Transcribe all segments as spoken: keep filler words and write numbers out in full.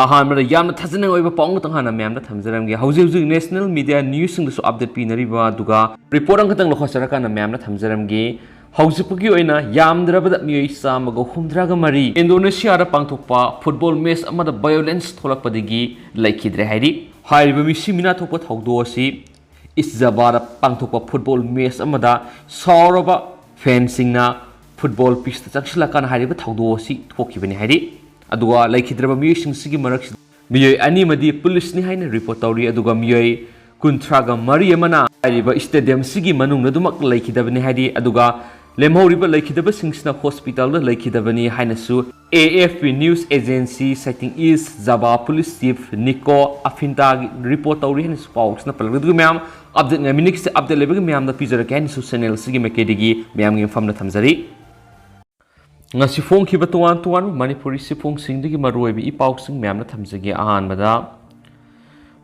ꯑꯍꯥꯟꯕꯗ ꯌꯥꯝꯅ ꯊꯥꯖꯅꯤꯡꯉꯥꯏ ꯑꯣꯏꯕ ꯄꯥꯎ ꯑꯃꯇꯪ ꯍꯥꯟꯅ ꯃꯌꯥꯝꯗ ꯊꯝꯖꯔꯝꯒꯦ꯫ ꯍꯧꯖꯤꯛ ꯍꯧꯖꯤꯛ ꯅꯦꯁꯅꯦꯜ ꯃꯤꯗꯤꯌꯥ ꯅ꯭ꯌꯨꯁꯁꯤꯡꯗꯁꯨ ꯑꯞꯗꯦꯠ ꯄꯤꯅꯔꯤꯕ, ꯑꯗꯨꯒ ꯔꯤꯄꯣꯔꯠ ꯑꯃꯈꯛꯇꯪ ꯂꯧꯈꯠꯆꯔꯀꯥꯟꯗ ꯃꯌꯥꯝꯗ ꯊꯝꯖꯔꯝꯒꯦ꯫ ꯍꯧꯖꯤꯛ ꯐꯥꯎꯒꯤ ꯑꯣꯏꯅ ꯌꯥꯝꯗ꯭ꯔꯕꯗ ꯃꯤꯑꯣꯏ ꯆꯥꯝꯃꯒ ꯍꯨꯝꯗ꯭ꯔꯥꯒ ꯃꯔꯤ ꯏꯟꯗꯣꯅꯦꯁꯤꯌꯥꯗ ꯄꯥꯡꯊꯣꯛꯄ ꯐꯨꯠꯕꯣꯜ ꯃꯦꯆ ꯑꯃꯗ ꯚꯥꯏꯑꯣꯂꯦꯟꯁ ꯊꯣꯛꯂꯛꯄꯗꯒꯤ ꯂꯩꯈꯤꯗ꯭ꯔꯦ ꯍꯥꯏꯔꯤ꯫ ꯍꯥꯏꯔꯤꯕ ꯃꯤꯁꯤ ꯃꯤꯅꯥ ꯊꯣꯛꯄ ꯊꯧꯗꯣꯛ ꯑꯁꯤ ꯏꯁ ꯖꯕꯥꯗ ꯄꯥꯡꯊꯣꯛꯄ ꯐꯨꯠꯕꯣꯜ ꯃꯦꯆ ꯑꯃꯗ ꯁꯥꯎꯔꯕ ꯐꯦꯟꯁꯤꯡꯅ ꯐꯨꯠꯕꯣꯜ ꯄꯤꯆꯇ ꯆꯪꯁꯤꯜꯂꯀꯥꯟꯗ ꯍꯥꯏꯔꯤꯕ ꯊꯧꯗꯣꯛ ꯑꯁꯤ ꯊꯣꯛꯈꯤꯕꯅꯤ ꯍꯥꯏꯔꯤ꯫ ꯑꯗꯨꯒ ꯂꯩꯈꯤꯗ꯭ꯔꯕ ꯃꯤꯑꯣꯏꯁꯤꯡꯁꯤꯒꯤ ꯃꯔꯛꯁꯤꯗ ꯃꯤꯑꯣꯏ ꯑꯅꯤꯃꯗꯤ ꯄꯨꯂꯤꯁꯅꯤ ꯍꯥꯏꯅ ꯔꯤꯄꯣꯔꯠ ꯇꯧꯔꯤ, ꯑꯗꯨꯒ ꯃꯤꯑꯣꯏ ꯀꯨꯟꯊ꯭ꯔꯥꯒ ꯃꯔꯤ ꯑꯃꯅ ꯍꯥꯏꯔꯤꯕ ꯁ꯭ꯇꯦꯗꯤꯌꯝꯁꯤꯒꯤ ꯃꯅꯨꯡꯗ ꯑꯗꯨꯃꯛ ꯂꯩꯈꯤꯗꯕꯅꯤ ꯍꯥꯏꯔꯤ꯫ ꯑꯗꯨꯒ ꯂꯦꯝꯍꯧꯔꯤꯕ ꯂꯩꯈꯤꯗꯕꯁꯤꯡꯁꯤꯅ ꯍꯣꯁꯄꯤꯇꯥꯜꯗ ꯂꯩꯈꯤꯗꯕꯅꯤ ꯍꯥꯏꯅꯁꯨ A F P news agency ꯁꯥꯏꯇꯤꯡ is ꯖꯕꯥ police chief ꯅꯤꯀꯣ ꯑꯐꯤꯟꯇꯥꯒꯤ report ꯇꯧꯔꯤ ꯍꯥꯏꯅꯁꯨ ꯄꯥꯎꯁꯤꯅ ꯄꯜꯂꯛꯂꯤ꯫ ꯑꯗꯨꯒ ꯃꯌꯥꯝ ꯑꯞꯗꯦꯠ ꯉꯥꯏꯃꯤꯟꯅꯈꯤꯁꯦ꯫ ꯑꯞꯗꯦꯠ ꯂꯩꯕꯒꯤ ꯃꯌꯥꯝꯗ ꯄꯤꯖꯔꯛꯀꯦ ꯍꯥꯏꯅꯁꯨ ꯆꯦꯅꯦꯜꯁꯤꯒꯤ ꯃꯥꯏꯀꯩꯗꯒꯤ ꯃꯌꯥꯝꯒꯤ ꯃꯐꯝꯗ ꯊꯝꯖꯔꯤ꯫ ꯉꯁꯤ ꯐꯣꯡꯈꯤꯕ ꯇꯣꯉꯥꯟ ꯇꯣꯉꯥꯟꯕ ꯃꯅꯤꯄꯨꯔꯤ ꯆꯦꯐꯣꯡꯁꯤꯡꯗꯒꯤ ꯃꯔꯨꯑꯣꯏꯕ ꯏ ꯄꯥꯎꯁꯤꯡ ꯃꯌꯥꯝꯅ ꯊꯝꯖꯒꯦ꯫ ꯑꯍꯥꯟꯕꯗ,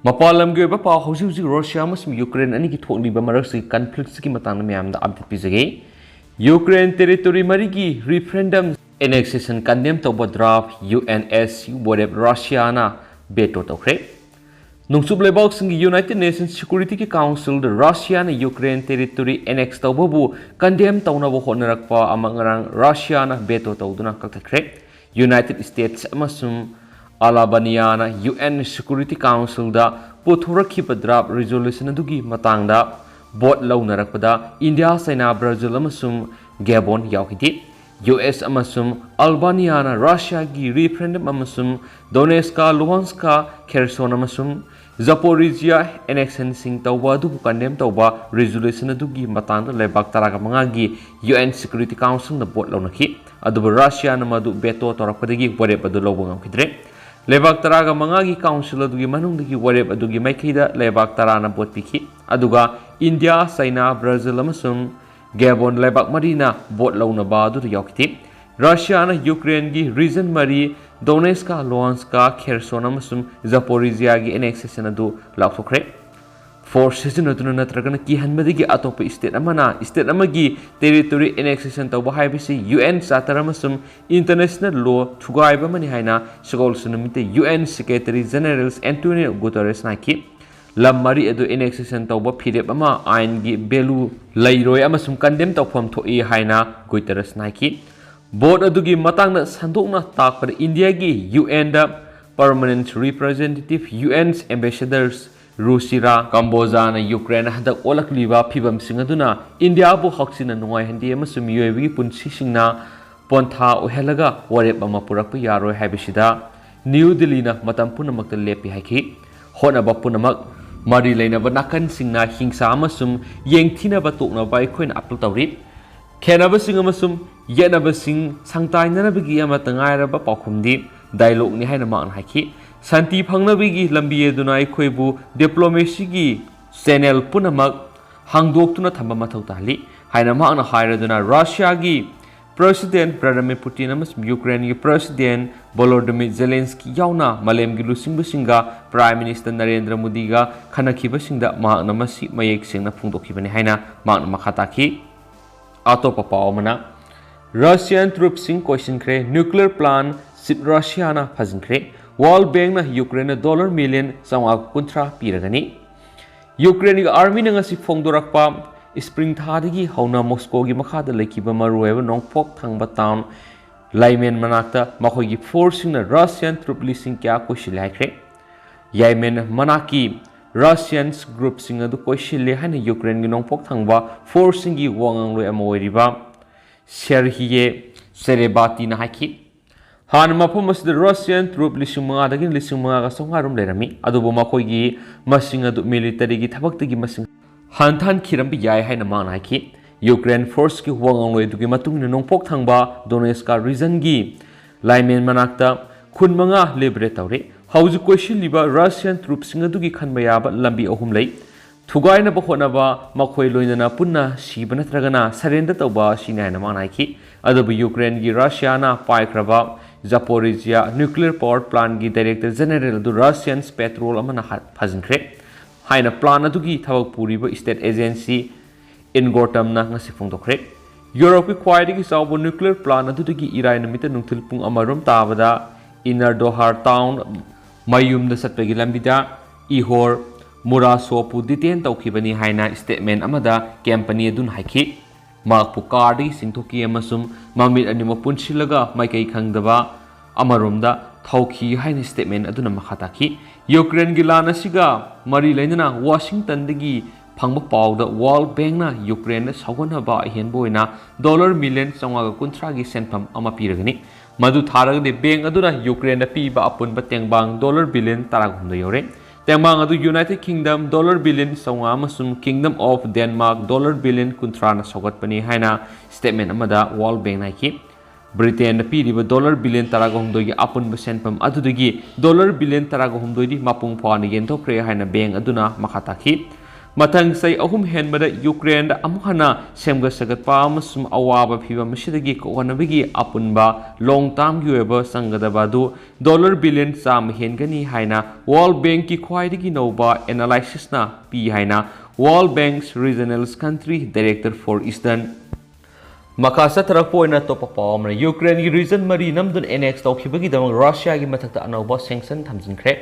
ꯃꯄꯥꯟ ꯂꯝꯒꯤ ꯑꯣꯏꯕ ꯄꯥꯎ, ꯍꯧꯖꯤꯛ ꯍꯧꯖꯤꯛ ꯔꯨꯁꯤꯌꯥ ꯑꯃꯁꯨꯡ ꯌꯨꯀ꯭ꯔꯦꯟ ꯑꯅꯤꯒꯤ ꯊꯣꯛꯂꯤꯕ ꯃꯔꯛꯁꯤꯒꯤ ꯀꯟꯐ꯭ꯂꯤꯛꯁꯤꯒꯤ ꯃꯇꯥꯡꯗ ꯃꯌꯥꯝꯗ ꯑꯞꯗꯦꯠ ꯄꯤꯖꯒꯦ꯫ ꯌꯨꯀ꯭ꯔꯦꯟ ꯇꯦꯔꯤꯇꯣꯔꯤ ꯃꯔꯤꯒꯤ ꯔꯤꯐꯔꯦꯟꯗꯝ ꯑꯦꯅꯦꯛꯁꯦꯁꯟ ꯀꯟꯗꯦꯝ ꯇꯧꯕ ꯗ꯭ꯔꯥꯐ ꯌꯨ ꯑꯦꯟ ꯑꯦꯁ ꯋꯥꯔꯦꯞ ꯔꯨꯁꯤꯌꯥꯅ ꯚꯦꯇꯣ ꯇꯧꯈ꯭ꯔꯦ꯫ ꯅꯣꯡꯆꯨꯞ ꯂꯩꯕꯥꯛꯁꯤꯡꯒꯤ ꯌꯨꯅꯥꯏꯇꯦꯗ ꯅꯦꯁꯟꯁ ꯁꯦꯀ꯭ꯌꯨꯔꯤꯇꯤꯒꯤ ꯀꯥꯎꯟꯁꯤꯜꯗ ꯔꯨꯁꯤꯌꯥꯅ ꯌꯨꯀ꯭ꯔꯦꯟ ꯇꯦꯔꯤꯇꯣꯔꯤ ꯑꯦꯅꯦꯛꯁ ꯇꯧꯕꯕꯨ ꯀꯟꯗꯦꯝ ꯇꯧꯅꯕ ꯍꯣꯠꯅꯔꯛꯄ ꯑꯃ ꯉꯔꯥꯡ ꯔꯨꯁꯤꯌꯥꯅ ꯚꯦꯇꯣ ꯇꯧꯗꯨꯅ ꯀꯛꯊꯠꯈ꯭ꯔꯦ꯫ ꯌꯨꯅꯥꯏꯇꯦꯗ ꯁ꯭ꯇꯦꯠꯁ ꯑꯃꯁꯨꯡ ꯑꯂꯕꯥꯅꯤꯌꯥꯅ ꯌꯨ ꯑꯦꯟ ꯁꯦꯀ꯭ꯌꯨꯔꯤꯇꯤ ꯀꯥꯎꯟꯁꯤꯜꯗ ꯄꯨꯊꯣꯔꯛꯈꯤꯕ ꯗ꯭ꯔꯥꯐ ꯔꯤꯖꯣꯂꯨꯁꯟ ꯑꯗꯨꯒꯤ ꯃꯇꯥꯡꯗ ꯚꯣꯠ ꯂꯧꯅꯔꯛꯄꯗ ꯏꯟꯗꯤꯌꯥ, ꯆꯩꯅꯥ, ꯕ꯭ꯔꯥꯖꯤꯜ ꯑꯃꯁꯨꯡ ꯒꯦꯕꯣꯟ ꯌꯥꯎꯈꯤꯗꯦ꯫ ꯌꯨ ꯑꯦꯁ ꯑꯃꯁꯨꯡ ꯑꯜꯕꯥꯅꯤꯌꯥꯅ ꯔꯨꯁꯤꯌꯥꯒꯤ ꯔꯤꯐꯔꯦꯟꯗꯝ ꯑꯃꯁꯨꯡ ꯗꯣꯅꯦꯁꯀꯥ, ꯂꯨꯍꯥꯟꯁꯀꯥ, ꯈꯦꯔꯁꯣꯟ ꯑꯃꯁꯨꯡ ꯖꯄꯣꯔꯤꯖꯤꯌꯥ ꯑꯦꯅꯦꯛꯁꯟꯁꯤꯡ ꯇꯧꯕ ꯑꯗꯨꯕꯨ ꯀꯟꯗꯦꯝ ꯇꯧꯕ ꯔꯤꯖꯣꯂꯨꯁꯟ ꯑꯗꯨꯒꯤ ꯃꯇꯥꯡꯗ ꯂꯩꯕꯥꯛ ꯇꯔꯥꯒ ꯃꯉꯥꯒꯤ ꯌꯨ ꯑꯦꯟ ꯁꯦꯀ꯭ꯌꯨꯔꯤꯇꯤ ꯀꯥꯎꯟꯁꯤꯜꯅ ꯚꯣꯠ ꯂꯧꯅꯈꯤ꯫ ꯑꯗꯨꯕꯨ ꯔꯨꯁꯤꯌꯥꯅ ꯃꯗꯨ ꯚꯦꯇꯣ ꯇꯧꯔꯛꯄꯗꯒꯤ ꯋꯥꯔꯦꯞ ꯑꯗꯨ ꯂꯧꯕ ꯉꯝꯈꯤꯗ꯭ꯔꯦ꯫ ꯂꯩꯕꯥꯛ ꯇꯔꯥꯒ ꯃꯉꯥꯒꯤ ꯀꯥꯎꯟꯁꯤꯜ ꯑꯗꯨꯒꯤ ꯃꯅꯨꯡꯗꯒꯤ ꯋꯥꯔꯦꯞ ꯑꯗꯨꯒꯤ ꯃꯥꯏꯀꯩꯗ ꯂꯩꯕꯥꯛ ꯇꯔꯥꯅ ꯚꯣꯠ ꯄꯤꯈꯤ, ꯑꯗꯨꯒ ꯏꯟꯗꯤꯌꯥ, ꯆꯩꯅꯥ, ꯕ꯭ꯔꯥꯖꯤꯜ ꯑꯃꯁꯨꯡ ꯒꯦꯕꯣꯟ ꯂꯩꯕꯥꯛ ꯃꯔꯤꯅ ꯚꯣꯠ ꯂꯧꯅꯕ ꯑꯗꯨꯗ ꯌꯥꯎꯈꯤꯗꯦ꯫ ꯔꯨꯁꯤꯌꯥꯅ ꯌꯨꯀ꯭ꯔꯦꯟꯒꯤ ꯔꯤꯖꯟ ꯃꯔꯤ, ꯗꯣꯅꯦꯁꯀꯥ, ꯂꯨꯍꯥꯟꯁꯀꯥ, ꯈꯦꯔꯁꯣꯟ ꯑꯃꯁꯨꯡ ꯖꯄꯣꯔꯤꯖꯤꯌꯥꯒꯤ ꯑꯦꯅꯦꯛꯁꯦꯁꯟ ꯑꯗꯨ ꯂꯥꯎꯊꯣꯛꯈ꯭ꯔꯦ꯫ force ꯁꯤꯖꯤꯟꯅꯗꯨꯅ ꯅꯠꯇ꯭ꯔꯒꯅ ꯀꯤꯍꯟꯕꯗꯒꯤ ꯑꯇꯣꯞꯄ state ꯑꯃꯅ state ꯑꯃꯒꯤ territory annexation ꯇꯧꯕ ꯍꯥꯏꯕꯁꯤ U N Charter ꯑꯃꯁꯨꯡ international law ꯊꯨꯒꯥꯏꯕ ꯑꯃꯅꯤ ꯍꯥꯏꯅ ꯁꯒꯣꯜꯁꯦꯟ ꯅꯨꯃꯤꯠꯇ U N Secretary General Antonio Guterres ꯅ ꯍꯥꯏꯈꯤ꯫ ꯂꯝ ꯃꯔꯤ ꯑꯗꯨ annexation ꯇꯧꯕ ꯐꯤꯔꯦꯞ ꯑꯃ ꯑꯥꯏꯟꯒꯤ value ꯂꯩꯔꯣꯏ ꯑꯃꯁꯨꯡ condemn ꯇꯧꯐꯝ ꯊꯣꯛꯏ ꯍꯥꯏꯅ Guterres ꯅ ꯍꯥꯏꯈꯤ꯫ Vote ꯑꯗꯨꯒꯤ ꯃꯇꯥꯡꯗ ꯁꯟꯗꯣꯛꯅ ꯇꯥꯛꯄꯗ, ꯏꯟꯗꯤꯌꯥꯒꯤ U N ꯗ permanent representative, U N ambassadors ꯔꯨꯁꯤꯔꯥ ꯀꯝꯕꯣꯖꯥꯅ ꯌꯨꯀ꯭ꯔꯦꯟ ꯍꯟꯗꯛ ꯑꯣꯜꯂꯛꯂꯤꯕ ꯐꯤꯚꯝꯁꯤꯡ ꯑꯗꯨꯅ ꯏꯟꯗꯤꯌꯥꯕꯨ ꯍꯛꯆꯤꯟꯅ ꯅꯨꯡꯉꯥꯏꯍꯟꯗꯦ ꯑꯃꯁꯨꯡ ꯃꯤꯑꯣꯏꯕꯒꯤ ꯄꯨꯟꯁꯤꯁꯤꯡꯅ ꯄꯣꯟꯊꯥ ꯑꯣꯏꯍꯜꯂꯒ ꯋꯥꯔꯦꯞ ꯑꯃ ꯄꯨꯔꯛꯄ ꯌꯥꯔꯣꯏ ꯍꯥꯏꯕꯁꯤꯗ ꯅ꯭ꯌꯨ ꯗꯤꯜꯂꯤꯅ ꯃꯇꯝ ꯄꯨꯝꯅꯃꯛꯇ ꯂꯦꯞꯄꯤ ꯍꯥꯏꯈꯤ꯫ ꯍꯣꯠꯅꯕ ꯄꯨꯝꯅꯃꯛ, ꯃꯔꯤ ꯂꯩꯅꯕ ꯅꯥꯀꯟꯁꯤꯡꯅ ꯍꯤꯡꯁꯥ ꯑꯃꯁꯨꯡ ꯌꯦꯡꯊꯤꯅꯕ ꯇꯣꯛꯅꯕ ꯑꯩꯈꯣꯏꯅ appeal ꯇꯧꯔꯤ꯫ ꯈꯦꯟꯅꯕꯁꯤꯡ ꯑꯃꯁꯨꯡ ꯌꯦꯠꯅꯕꯁꯤꯡ ꯁꯪꯇꯥꯏꯅꯅꯕꯒꯤ ꯑꯃꯠꯇ ꯉꯥꯏꯔꯕ ꯄꯥꯎꯈꯨꯝꯗꯤ dialogue ꯅꯤ ꯍꯥꯏꯅ ꯃꯍꯥꯛꯅ ꯍꯥꯏꯈꯤ꯫ ꯁꯥꯟꯇꯤ ꯐꯪꯅꯕꯒꯤ ꯂꯝꯕꯤ ꯑꯗꯨꯅ ꯑꯩꯈꯣꯏꯕꯨ diplomacy ꯒꯤ channel ꯄꯨꯝꯅꯃꯛ ꯍꯥꯡꯗꯣꯛꯇꯨꯅ ꯊꯝꯕ ꯃꯊꯧ ꯇꯥꯍꯜꯂꯤ ꯍꯥꯏꯅ ꯃꯍꯥꯛꯅ ꯍꯥꯏꯔꯗꯨꯅ, ꯔꯁꯤꯌꯥꯒꯤ President Vladimir Putin ꯑꯃꯁꯨꯡ ꯌꯨꯀ꯭ꯔꯦꯟꯒꯤ President Volodymyr Zelensky ꯌꯥꯎꯅ ꯃꯥꯂꯦꯝꯒꯤ ꯂꯨꯆꯤꯡꯕꯁꯤꯡꯒ Prime Minister ꯅꯔꯦꯟꯗ꯭ꯔ ꯃꯣꯗꯤꯒ ꯈꯟꯅꯈꯤꯕꯁꯤꯡꯗ ꯃꯍꯥꯛꯅ ꯃꯁꯤ ꯃꯌꯦꯛ ꯁꯦꯡꯅ ꯐꯣꯡꯗꯣꯛꯈꯤꯕꯅꯤ ꯍꯥꯏꯅ ꯃꯍꯥꯛꯅ ꯃꯈꯥ ꯇꯥꯈꯤ꯫ ꯑꯇꯣꯞꯄ ꯄꯥꯎ ꯑꯃꯅ, Russian troops ꯁꯤꯡ ꯀꯣꯏꯁꯤꯟꯈ꯭ꯔꯦ, nuclear plant ꯁꯤꯞ ꯔꯁꯤꯌꯥꯅ ꯐꯥꯖꯤꯟꯈ꯭ꯔꯦ, World Bank ꯅ ꯌꯨꯀ꯭ꯔꯦꯟꯗ dollar million ꯆꯥꯝꯃꯉꯥ ꯀꯨꯟꯊ꯭ꯔꯥ ꯄꯤꯔꯒꯅꯤ꯫ ꯌꯨꯀ꯭ꯔꯦꯟꯒꯤ army ꯅ ꯉꯁꯤ ꯐꯣꯡꯗꯣꯔꯛꯄ, spring ꯊꯥꯗꯒꯤ ꯍꯧꯅ ꯃꯣꯁꯀꯣꯒꯤ ꯃꯈꯥꯗ ꯂꯩꯈꯤꯕ ꯃꯔꯨꯑꯣꯏꯕ ꯅꯣꯡꯄꯣꯛ ꯊꯪꯕ town ꯂꯥꯏꯃꯦꯟ ꯃꯅꯥꯛꯇ ꯃꯈꯣꯏꯒꯤ force ꯁꯤꯡꯅ Russian troop ꯂꯤꯁꯤꯡ ꯀꯌꯥ ꯀꯣꯏꯁꯤꯜꯂꯦ ꯍꯥꯏꯈ꯭ꯔꯦ꯫ ꯌꯥꯏꯃꯦꯟ ꯃꯅꯥꯛꯀꯤ Russian group ꯁꯤꯡ ꯑꯗꯨ ꯀꯣꯏꯁꯤꯜꯂꯦ ꯍꯥꯏꯅ ꯌꯨꯀ꯭ꯔꯦꯟꯒꯤ ꯅꯣꯡꯄꯣꯛ ꯊꯪꯕ force ꯁꯤꯡꯒꯤ ꯋꯥ ꯉꯥꯡꯂꯣꯏ ꯑꯃ ꯑꯣꯏꯔꯤꯕ ꯁꯦꯔꯍꯤꯌꯦ ꯁꯦꯔꯦꯕꯥꯇꯤꯅ ꯍꯥꯏꯈꯤ꯫ ꯍꯥꯟꯅ ꯃꯐꯝ ꯑꯁꯤꯗ Russian troop ꯂꯤꯁꯤꯡ ꯃꯉꯥꯗꯒꯤꯅ ꯂꯤꯁꯤꯡ ꯃꯉꯥꯒ ꯆꯥꯝꯃꯉꯥ ꯔꯣꯝ ꯂꯩꯔꯝꯃꯤ, ꯑꯗꯨꯕꯨ ꯃꯈꯣꯏꯒꯤ ꯃꯁꯤꯡ ꯑꯗꯨ military ꯒꯤ ꯊꯕꯛꯇꯒꯤ ꯃꯁꯤꯡ ꯍꯟꯊꯍꯟꯈꯤꯔꯝꯕ ꯌꯥꯏ ꯍꯥꯏꯅ ꯃꯍꯥꯛꯅ ꯍꯥꯏꯈꯤ꯫ ꯌꯨꯀ꯭ꯔꯦꯟ force ꯀꯤ ꯋꯥ ꯉꯥꯡꯂꯣꯏ ꯑꯗꯨꯒꯤ ꯃꯇꯨꯡ ꯏꯟꯅ ꯅꯣꯡꯄꯣꯛ ꯊꯪꯕ Donetsk region ꯒꯤ ꯂꯥꯏꯃꯦꯟ ꯃꯅꯥꯛꯇ ꯈꯨꯟ ꯃꯉꯥ liberate ꯇꯧꯔꯦ꯫ ꯍꯧꯖꯤꯛ ꯀꯣꯏꯁꯤꯜꯂꯤꯕ Russian troop ꯁꯤꯡ ꯑꯗꯨꯒꯤ ꯈꯟꯕ ꯌꯥꯕ ꯂꯝꯕꯤ ꯑꯍꯨꯝ ꯂꯩ꯫ ꯊꯨꯒꯥꯏꯅꯕ ꯍꯣꯠꯅꯕ, ꯃꯈꯣꯏ ꯂꯣꯏꯅꯅ ꯄꯨꯟꯅ ꯁꯤꯕ ꯅꯠꯇ꯭ꯔꯒꯅ surrender ꯇꯧꯕ ꯑꯁꯤꯅꯤ ꯍꯥꯏꯅ ꯃꯥꯅ ꯍꯥꯏꯈꯤ꯫ ꯑꯗꯨꯕꯨ ꯌꯨꯀ꯭ꯔꯦꯟꯒꯤ ꯔꯁꯤꯌꯥꯅ ꯄꯥꯏꯈ꯭ꯔꯕ Zaporizhzhia nuclear power plant ꯀꯤ director general ꯑꯗꯨ Russian patrol ꯑꯃꯅ ꯍꯥ-, ꯐꯥꯖꯤꯟꯈ꯭ꯔꯦ꯫ ꯍꯥꯏꯅ plan ꯑꯗꯨꯒꯤ ꯊꯕꯛ ꯄꯨꯔꯤꯕ state agency INGORTAM ꯅ ꯉꯁꯤ ꯐꯣꯡꯗꯣꯛꯈ꯭ꯔꯦ꯫ ꯌꯨꯔꯣꯞꯀꯤ ꯈ꯭ꯋꯥꯏꯗꯒꯤ ꯆꯥꯎꯕ nuclear plant ꯑꯗꯨꯗꯒꯤ ꯏꯔꯥꯏ ꯅꯨꯃꯤꯠꯇ ꯅꯨꯡꯊꯤꯜ ꯄꯨꯡ ꯑꯃꯔꯣꯝ ꯇꯥꯕꯗ Inner Doha town ꯃꯌꯨꯝꯗ ꯆꯠꯄꯒꯤ ꯂꯝꯕꯤꯗ Ihor Murasovꯄꯨ detain ꯇꯧꯈꯤꯕꯅꯤ ꯍꯥꯏꯅ statement ꯑꯃꯗ company ꯑꯗꯨꯅ ꯍꯥꯏꯈꯤ꯫ ꯃꯍꯥꯛꯄꯨ car ꯗꯒꯤ ꯆꯤꯡꯊꯣꯛꯈꯤ ꯑꯃꯁꯨꯡ ꯃꯃꯤꯠ ꯑꯅꯤꯃꯛ ꯄꯨꯟꯁꯤꯜꯂꯒ ꯃꯥꯏꯀꯩ ꯈꯪꯗꯕ ꯑꯃꯔꯣꯝꯗ ꯊꯧꯈꯤ ꯍꯥꯏꯅ statement ꯑꯗꯨꯅ ꯃꯈꯥ ꯇꯥꯈꯤ꯫ ꯌꯨꯀ꯭ꯔꯦꯟꯒꯤ ꯂꯥꯟ ꯑꯁꯤꯒ ꯃꯔꯤ ꯂꯩꯅꯅ ꯋꯥꯁꯤꯡꯇꯟꯗꯒꯤ ꯐꯪꯕ ꯄꯥꯎꯗ World Bank ꯅ ꯌꯨꯀ꯭ꯔꯦꯟꯗ ꯁꯧꯒꯠꯅꯕ ꯑꯍꯦꯟꯕ ꯑꯣꯏꯅ dollar million ꯆꯥꯝꯃꯉꯥꯒ ꯀꯨꯟꯊ꯭ꯔꯥꯒꯤ ꯁꯦꯟꯐꯝ ꯑꯃ ꯄꯤꯔꯒꯅꯤ꯫ ꯃꯗꯨ ꯊꯥꯔꯒꯗꯤ bank ꯑꯗꯨꯅ ꯌꯨꯀ꯭ꯔꯦꯟꯗ ꯄꯤꯕ ꯑꯄꯨꯟꯕ ꯇꯦꯡꯕꯥꯡ dollar billion ꯇꯔꯥꯒ ꯍꯨꯝꯗꯣꯏ ꯌꯧꯔꯦ꯫ ꯇꯦꯡꯕꯥꯡ ꯑꯗꯨ United Kingdom dollar billion ꯆꯥꯝꯃꯉꯥ ꯑꯃꯁꯨꯡ Kingdom of Denmark dollar billion ꯀꯨꯟꯊ꯭ꯔꯥꯅ ꯁꯧꯒꯠꯄꯅꯤ ꯍꯥꯏꯅ statement ꯑꯃꯗ World Bank ꯅ ꯍꯥꯏꯈꯤ꯫ ꯕ꯭ꯔꯤꯇꯦꯟꯅ ꯄꯤꯔꯤꯕ dollar billion ꯇꯔꯥꯒ ꯍꯨꯝꯗꯣꯏꯒꯤ ꯑꯄꯨꯟꯕ ꯁꯦꯟꯐꯝ ꯑꯗꯨꯗꯒꯤ dollar billion ꯇꯔꯥꯒ ꯍꯨꯝꯗꯣꯏꯗꯤ ꯃꯄꯨꯡ ꯐꯥꯅ ꯌꯦꯟꯊꯣꯛꯈ꯭ꯔꯦ ꯍꯥꯏꯅ bank ꯑꯗꯨꯅ ꯃꯈꯥ ꯇꯥꯈꯤ꯫ ꯃꯊꯪ ꯆꯍꯤ ꯑꯍꯨꯝ ꯍꯦꯟꯕꯗ ꯌꯨꯀ꯭ꯔꯦꯟꯗ ꯑꯃꯨꯛ ꯍꯟꯅ ꯁꯦꯝꯒꯠ ꯁꯥꯒꯠꯄ ꯑꯃꯁꯨꯡ ꯑꯋꯥꯕ ꯐꯤꯚꯝ ꯑꯁꯤꯗꯒꯤ ꯀꯣꯛꯍꯟꯅꯕꯒꯤ ꯑꯄꯨꯟꯕ long term ꯒꯤ ꯑꯣꯏꯕ ꯆꯪꯒꯗꯕ ꯑꯗꯨ dollar billion ꯆꯥꯝꯃ ꯍꯦꯟꯒꯅꯤ ꯍꯥꯏꯅ World Bank ꯀꯤ ꯈ꯭ꯋꯥꯏꯗꯒꯤ ꯅꯧꯕ analysis ꯅ ꯄꯤ ꯍꯥꯏꯅ World Bank's Regional Country Director for Eastern ꯃꯈꯥ ꯆꯠꯊꯔꯛꯄ ꯑꯣꯏꯅ ꯑꯇꯣꯞꯄ ꯄꯥꯎ ꯑꯃꯅ, ꯌꯨꯀ꯭ꯔꯦꯟꯒꯤ region ꯃꯔꯤ ꯅꯝꯗꯨꯅ annex ꯇꯧꯈꯤꯕꯒꯤꯗꯃꯛ ꯔꯁꯤꯌꯥꯒꯤ ꯃꯊꯛꯇ ꯑꯅꯧꯕ sanction ꯊꯝꯖꯤꯟꯈ꯭ꯔꯦ꯫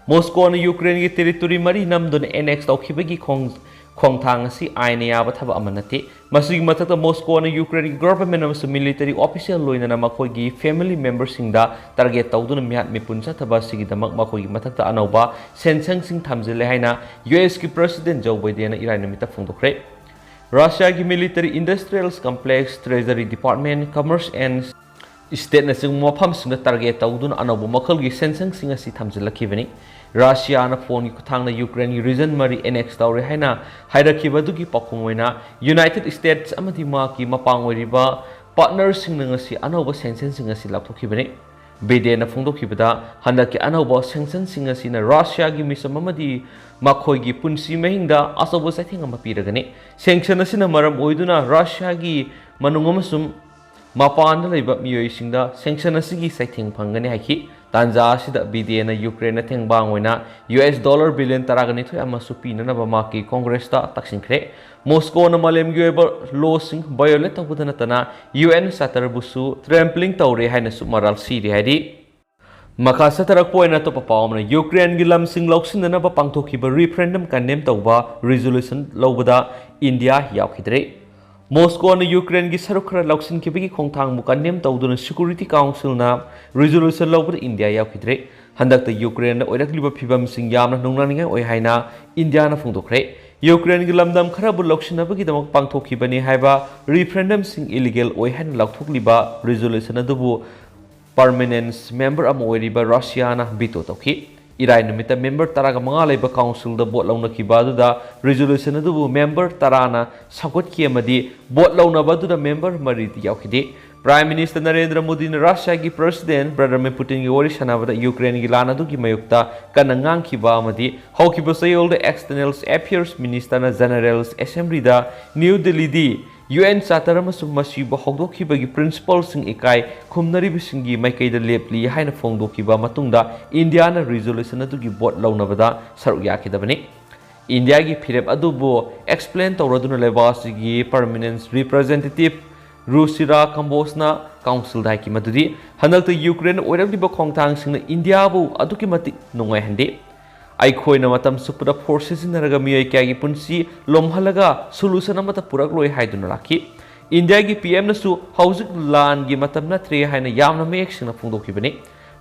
ꯃꯣꯁꯀꯣꯅ ꯌꯨꯀ꯭ꯔꯦꯟꯒꯤ territory ꯃꯔꯤ ꯅꯝꯗꯨꯅ annex ꯇꯧꯈꯤꯕꯒꯤ ꯈꯣꯡ-, ꯈꯣꯡꯊꯥꯡ ꯑꯁꯤ ꯑꯥꯏꯟꯅ ꯌꯥꯕ ꯊꯕꯛ ꯑꯃ ꯅꯠꯇꯦ꯫ ꯃꯁꯤꯒꯤ ꯃꯊꯛꯇ ꯃꯣꯁꯀꯣꯅ ꯌꯨꯀ꯭ꯔꯦꯟꯒꯤ government ꯑꯃꯁꯨꯡ military official ꯂꯣꯏꯅꯅ ꯃꯈꯣꯏꯒꯤ family member ꯁꯤꯡꯗ target ꯇꯧꯗꯨꯅ ꯃꯤꯍꯥꯠ ꯃꯤꯄꯨꯟ ꯆꯠꯊꯕ ꯑꯁꯤꯒꯤꯗꯃꯛ ꯃꯈꯣꯏꯒꯤ ꯃꯊꯛꯇ ꯑꯅꯧꯕ sanction ꯁꯤꯡ ꯊꯝꯖꯤꯜꯂꯦ ꯍꯥꯏꯅ ꯌꯨ ꯑꯦꯁ ꯀꯤ President Joe Biden ꯅ ꯏꯔꯥꯏ ꯅꯨꯃꯤꯠꯇ ꯐꯣꯡꯗꯣꯛꯈ꯭ꯔꯦ꯫ ꯔꯁꯤꯌꯥꯒꯤ military industrial complex, treasury department, commerce and state ꯅꯆꯤꯡꯕ ꯃꯐꯝꯁꯤꯡꯗ target ꯇꯧꯗꯨꯅ ꯑꯅꯧꯕ ꯃꯈꯜꯒꯤ sanction ꯁꯤꯡ ꯑꯁꯤ ꯊꯝꯖꯤꯜꯂꯛꯈꯤꯕꯅꯤ꯫ ꯔꯁꯤꯌꯥꯅ phone ꯒꯤ ꯈꯨꯠꯊꯥꯡꯗ ꯌꯨꯀ꯭ꯔꯦꯟꯒꯤ region ꯃꯔꯤ annex ꯇꯧꯔꯦ ꯍꯥꯏꯅ ꯍꯥꯏꯔꯛꯈꯤꯕ ꯑꯗꯨꯒꯤ ꯄꯥꯎꯈꯨꯝ ꯑꯣꯏꯅ United States ꯑꯃꯗꯤ ꯃꯍꯥꯛꯀꯤ ꯃꯄꯥꯡ ꯑꯣꯏꯔꯤꯕ partner ꯁꯤꯡꯅ ꯉꯁꯤ ꯑꯅꯧꯕ sanction ꯁꯤꯡ ꯑꯁꯤ ꯂꯥꯎꯊꯣꯛꯈꯤꯕꯅꯤ꯫ ꯕꯥꯏꯗꯦꯟꯅ ꯐꯣꯡꯗꯣꯛꯈꯤꯕꯗ, ꯍꯟꯗꯛꯀꯤ ꯑꯅꯧꯕ sanction ꯁꯤꯡ ꯑꯁꯤꯅ ꯔꯁꯤꯌꯥꯒꯤ ꯃꯤꯆꯝ ꯑꯃꯗꯤ ꯃꯈꯣꯏꯒꯤ ꯄꯨꯟꯁꯤ ꯃꯍꯤꯡꯗ ꯑꯆꯧꯕ ꯆꯩꯊꯦꯡ ꯑꯃ ꯄꯤꯔꯒꯅꯤ꯫ Sanction ꯑꯁꯤꯅ ꯃꯔꯝ ꯑꯣꯏꯗꯨꯅ ꯔꯁꯤꯌꯥꯒꯤ ꯃꯅꯨꯡ ꯑꯃꯁꯨꯡ ꯃꯄꯥꯟꯗ ꯂꯩꯕ ꯃꯤꯑꯣꯏꯁꯤꯡꯗ sanction ꯑꯁꯤꯒꯤ ꯆꯩꯊꯦꯡ ꯐꯪꯒꯅꯤ ꯍꯥꯏꯈꯤ꯫ ꯇꯥꯟꯖꯥ ꯑꯁꯤꯗ ꯕꯤꯗꯦꯅ ꯌꯨꯀ꯭ꯔꯦꯟꯅ ꯊꯦꯡꯕꯥꯡ ꯑꯣꯏꯅ ꯌꯨ ꯑꯦꯁ ꯗꯣꯂꯔ ꯕꯤꯂꯤꯌꯟ ꯇꯔꯥꯒ ꯅꯤꯊꯣꯏ ꯑꯃꯁꯨ ꯄꯤꯅꯅꯕ ꯃꯍꯥꯛꯀꯤ ꯀꯣꯡꯒ꯭ꯔꯦꯁꯇ ꯇꯛꯁꯤꯟꯈ꯭ꯔꯦ꯫ ꯃꯣꯁꯀꯣꯅ ꯃꯥꯂꯦꯝꯒꯤ ꯑꯣꯏꯕ ꯂꯣꯁꯤꯡ ꯚꯥꯏꯑꯣꯂꯦꯠ ꯇꯧꯕꯗ ꯅꯠꯇꯅ ꯌꯨ ꯑꯦꯟ ꯆꯥꯔꯇꯔꯕꯨꯁꯨ ꯇ꯭ꯔꯦꯝꯄ꯭ꯂꯤꯡ ꯇꯧꯔꯦ ꯍꯥꯏꯅꯁꯨ ꯃꯔꯥꯜ ꯁꯤꯔꯦ ꯍꯥꯏꯔꯤ꯫ ꯃꯈꯥ ꯆꯠꯊꯔꯛꯄ ꯑꯣꯏꯅ ꯑꯇꯣꯞꯄ ꯄꯥꯎ ꯑꯃꯅ, ꯌꯨꯀ꯭ꯔꯦꯟꯒꯤ ꯂꯝꯁꯤꯡ ꯂꯧꯁꯤꯟꯅꯅꯕ ꯄꯥꯡꯊꯣꯛꯈꯤꯕ ꯔꯤꯐꯔꯦꯟꯗꯝ ꯀꯟꯗꯦꯝ ꯇꯧꯕ ꯔꯤꯖꯣꯂꯨꯁꯟ ꯂꯧꯕꯗ ꯏꯟꯗꯤꯌꯥ ꯌꯥꯎꯈꯤꯗ꯭ꯔꯦ꯫ ꯃꯣꯁꯀꯣꯅ ꯌꯨꯀ꯭ꯔꯦꯟꯒꯤ ꯁꯔꯨꯛ ꯈꯔ ꯂꯧꯁꯤꯟꯈꯤꯕꯒꯤ ꯈꯣꯡꯊꯥꯡꯕꯨ ꯀꯟꯗꯦꯝ ꯇꯧꯗꯨꯅ ꯁꯦꯀ꯭ꯌꯨꯔꯤꯇꯤ ꯀꯥꯎꯟꯁꯤꯜꯅ ꯔꯤꯖꯣꯂꯨꯁꯟ ꯂꯧꯕꯗ ꯏꯟꯗꯤꯌꯥ ꯌꯥꯎꯈꯤꯗ꯭ꯔꯦ꯫ ꯍꯟꯗꯛꯇ ꯌꯨꯀ꯭ꯔꯦꯟꯗ ꯑꯣꯏꯔꯛꯂꯤꯕ ꯐꯤꯕꯝꯁꯤꯡ ꯌꯥꯝꯅ ꯅꯨꯡꯅꯥꯅꯤꯡꯉꯥꯏ ꯑꯣꯏ ꯍꯥꯏꯅ ꯏꯟꯗꯤꯌꯥꯅ ꯐꯣꯡꯗꯣꯛꯈ꯭ꯔꯦ꯫ ꯌꯨꯀ꯭ꯔꯦꯟꯒꯤ ꯂꯝꯗꯝ ꯈꯔꯕꯨ ꯂꯧꯁꯤꯟꯅꯕꯒꯤꯗꯃꯛ ꯄꯥꯡꯊꯣꯛꯈꯤꯕꯅꯤ ꯍꯥꯏꯕ ꯔꯤꯐꯔꯦꯟꯗꯝꯁꯤꯡ ꯏꯂꯤꯒꯦꯜ ꯑꯣꯏ ꯍꯥꯏꯅ ꯂꯥꯎꯊꯣꯛꯂꯤꯕ ꯔꯤꯖꯣꯂꯨꯁꯟ ꯑꯗꯨꯕꯨ ꯄꯔꯃꯅꯦꯟꯁ ꯃꯦꯝꯕꯔ ꯑꯃ ꯑꯣꯏꯔꯤꯕ ꯔꯁꯤꯌꯥꯅ ꯚꯤꯇꯣ ꯇꯧꯈꯤ꯫ ꯏꯔꯥꯏ ꯅꯨꯃꯤꯠꯇ ꯃꯦꯝꯕꯔ ꯇꯔꯥꯒ ꯃꯉꯥ ꯂꯩꯕ ꯀꯥꯎꯟꯁꯤꯜꯗ ꯚꯣꯠ ꯂꯧꯅꯈꯤꯕ ꯑꯗꯨꯗ ꯔꯤꯖꯣꯂꯨꯁꯟ ꯑꯗꯨꯕꯨ ꯃꯦꯝꯕꯔ ꯇꯔꯥꯅ ꯁꯧꯒꯠꯈꯤ ꯑꯃꯗꯤ ꯚꯣꯠ ꯂꯧꯅꯕ ꯑꯗꯨꯗ ꯃꯦꯝꯕꯔ ꯃꯔꯤꯗꯤ ꯌꯥꯎꯈꯤꯗꯦ꯫ ꯄ꯭ꯔꯥꯏꯝ ꯃꯤꯅꯤꯁꯇꯔ ꯅꯔꯦꯟꯗ꯭ꯔ ꯃꯣꯗꯤꯅ ꯔꯁꯤꯌꯥꯒꯤ ꯄ꯭ꯔꯁꯤꯗꯦꯟ ꯚ꯭ꯂꯥꯗꯤꯃꯤꯔ ꯄꯨꯇꯤꯟꯒ ꯋꯥꯔꯤ ꯁꯥꯟꯅꯕꯗ ꯌꯨꯀ꯭ꯔꯦꯟꯒꯤ ꯂꯥꯟ ꯑꯗꯨꯒꯤ ꯃꯥꯌꯣꯛꯇ ꯀꯟꯅ ꯉꯥꯡꯈꯤꯕ ꯑꯃꯗꯤ ꯍꯧꯈꯤꯕ ꯆꯌꯣꯜꯗ ꯑꯦꯛꯁꯇꯔꯅꯦꯜ ꯑꯦꯐꯤꯌꯔꯁ ꯃꯤꯅꯤꯁꯇꯔꯅ ꯖꯦꯅꯔꯦꯜ ꯑꯦꯁꯦꯝꯕ꯭ꯂꯤꯗ ꯅ꯭ꯌꯨ ꯗꯤꯜꯂꯤꯗꯤ ꯌꯨ ꯑꯦꯟ ꯆꯥꯔꯇꯔ ꯑꯃꯁꯨꯡ ꯃꯁꯤꯕꯨ ꯍꯧꯗꯣꯛꯈꯤꯕꯒꯤ ꯄ꯭ꯔꯤꯟꯁꯤꯄꯜꯁꯤꯡ ꯏꯀꯥꯏ ꯈꯨꯝꯅꯔꯤꯕꯁꯤꯡꯒꯤ ꯃꯥꯏꯀꯩꯗ ꯂꯦꯞꯂꯤ ꯍꯥꯏꯅ ꯐꯣꯡꯗꯣꯛꯈꯤꯕ ꯃꯇꯨꯡꯗ ꯏꯟꯗꯤꯌꯥꯅ ꯔꯤꯖꯣꯂꯨꯁꯟ ꯑꯗꯨꯒꯤ ꯚꯣꯠ ꯂꯧꯅꯕꯗ ꯁꯔꯨꯛ ꯌꯥꯈꯤꯗꯕꯅꯤ꯫ ꯏꯟꯗꯤꯌꯥꯒꯤ ꯐꯤꯔꯦꯞ ꯑꯗꯨꯕꯨ ꯑꯦꯛꯁꯄ꯭ꯂꯦꯟ ꯇꯧꯔꯗꯨꯅ ꯂꯩꯕꯥꯛ ꯑꯁꯤꯒꯤ ꯄꯔꯃꯅꯦꯟ ꯔꯤꯄ꯭ꯔꯖꯦꯟꯇꯦꯇꯤꯚ ꯔꯨꯁꯤꯔꯥ ꯀꯝꯕꯣꯁꯅ ꯀꯥꯎꯟꯁꯤꯜꯗ ꯍꯥꯏꯈꯤ ꯃꯗꯨꯗꯤ ꯍꯟꯗꯛꯇ ꯌꯨꯀ꯭ꯔꯦꯟ ꯑꯣꯏꯔꯛꯂꯤꯕ ꯈꯣꯡꯊꯥꯡꯁꯤꯡꯅ ꯏꯟꯗꯤꯌꯥꯕꯨ ꯑꯗꯨꯛꯀꯤ ꯃꯇꯤꯛ ꯅꯨꯡꯉꯥꯏꯍꯟꯗꯦ꯫ ꯑꯩꯈꯣꯏꯅ ꯃꯇꯝ ꯆꯨꯞꯄꯗ ꯐꯣꯔꯁ ꯁꯤꯖꯤꯟꯅꯔꯒ ꯃꯤꯑꯣꯏ ꯀꯌꯥꯒꯤ ꯄꯨꯟꯁꯤ ꯂꯣꯝꯍꯜꯂꯒ ꯁꯣꯂꯨꯁꯟ ꯑꯃꯠꯇ ꯄꯨꯔꯛꯂꯣꯏ ꯍꯥꯏꯗꯨꯅ ꯂꯥꯛꯈꯤ꯫ ꯏꯟꯗꯤꯌꯥꯒꯤ ꯄꯤ ꯑꯦꯝꯅꯁꯨ ꯍꯧꯖꯤꯛ ꯂꯥꯟꯒꯤ ꯃꯇꯝ ꯅꯠꯇ꯭ꯔꯦ ꯍꯥꯏꯅ ꯌꯥꯝꯅ ꯃꯌꯦꯛ ꯁꯦꯡꯅ ꯐꯣꯡꯗꯣꯛꯈꯤꯕꯅꯤ꯫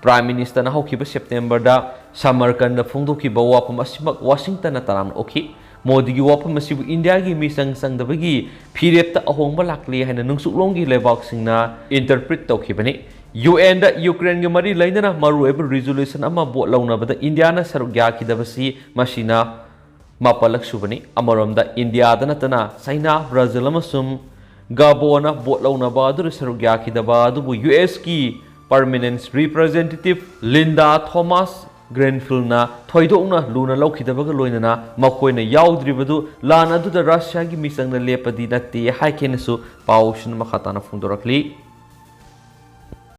ꯄ꯭ꯔꯥꯏꯝ ꯃꯤꯅꯤꯁꯇꯔꯅ ꯍꯧꯈꯤꯕ ꯁꯦꯞꯇꯦꯝꯕꯔꯗ ꯁꯃꯔꯀꯟꯗ ꯐꯣꯡꯗꯣꯛꯈꯤꯕ ꯋꯥꯐꯝ ꯑꯁꯤꯃꯛ ꯋꯥꯁꯤꯡꯇꯟꯅ ꯇꯔꯥꯝꯅ ꯑꯣꯛꯈꯤ꯫ ꯃꯣꯗꯤꯒꯤ ꯋꯥꯐꯝ ꯑꯁꯤꯕꯨ ꯏꯟꯗꯤꯌꯥꯒꯤ ꯃꯤꯆꯪ ꯆꯪꯗꯕꯒꯤ ꯐꯤꯔꯦꯞꯇ ꯑꯍꯣꯡꯕ ꯂꯥꯛꯂꯦ ꯍꯥꯏꯅ ꯅꯨꯡꯆꯨꯞꯂꯣꯝꯒꯤ ꯂꯩꯕꯥꯛꯁꯤꯡꯅ ꯏꯟꯇꯔꯄ꯭ꯔꯤꯠ ꯇꯧꯈꯤꯕꯅꯤ꯫ ꯌꯨ ꯑꯦꯟꯗ ꯌꯨꯀ꯭ꯔꯦꯟꯒ ꯃꯔꯤ ꯂꯩꯅꯅ ꯃꯔꯨꯑꯣꯏꯕ ꯔꯤꯖꯣꯂꯨꯁꯟ ꯑꯃ ꯚꯣꯠ ꯂꯧꯅꯕꯗ ꯏꯟꯗꯤꯌꯥꯅ ꯁꯔꯨꯛ ꯌꯥꯈꯤꯗꯕꯁꯤ ꯃꯁꯤꯅ ꯃꯥꯄꯜꯂꯛ ꯁꯨꯕꯅꯤ꯫ ꯑꯃꯔꯣꯝꯗ ꯏꯟꯗꯤꯌꯥꯗ ꯅꯠꯇꯅ ꯆꯩꯅꯥ, ꯕ꯭ꯔꯥꯖꯤꯜ ꯑꯃꯁꯨꯡ ꯒꯥꯕꯣꯅ ꯚꯣꯠ ꯂꯧꯅꯕ ꯑꯗꯨꯗ ꯁꯔꯨꯛ ꯌꯥꯈꯤꯗꯕ ꯑꯗꯨꯕꯨ U ꯑꯦꯁꯀꯤ permanent representative Linda Thomas ꯒ꯭ꯔꯦꯟꯐꯤꯜꯅ ꯊꯣꯏꯗꯣꯛꯅ ꯂꯨꯅ ꯂꯧꯈꯤꯗꯕꯒ ꯂꯣꯏꯅꯅ ꯃꯈꯣꯏꯅ ꯌꯥꯎꯗ꯭ꯔꯤꯕꯗꯨ ꯂꯥꯟ ꯑꯗꯨꯗ ꯔꯁꯤꯌꯥꯒꯤ ꯃꯤꯆꯪꯅ ꯂꯦꯞꯄꯗꯤ ꯅꯠꯇꯦ ꯍꯥꯏꯈꯤꯅꯁꯨ ꯄꯥꯎꯁꯤꯅ ꯃꯈꯥ ꯇꯥꯅ ꯐꯣꯡꯗꯣꯔꯛꯂꯤ꯫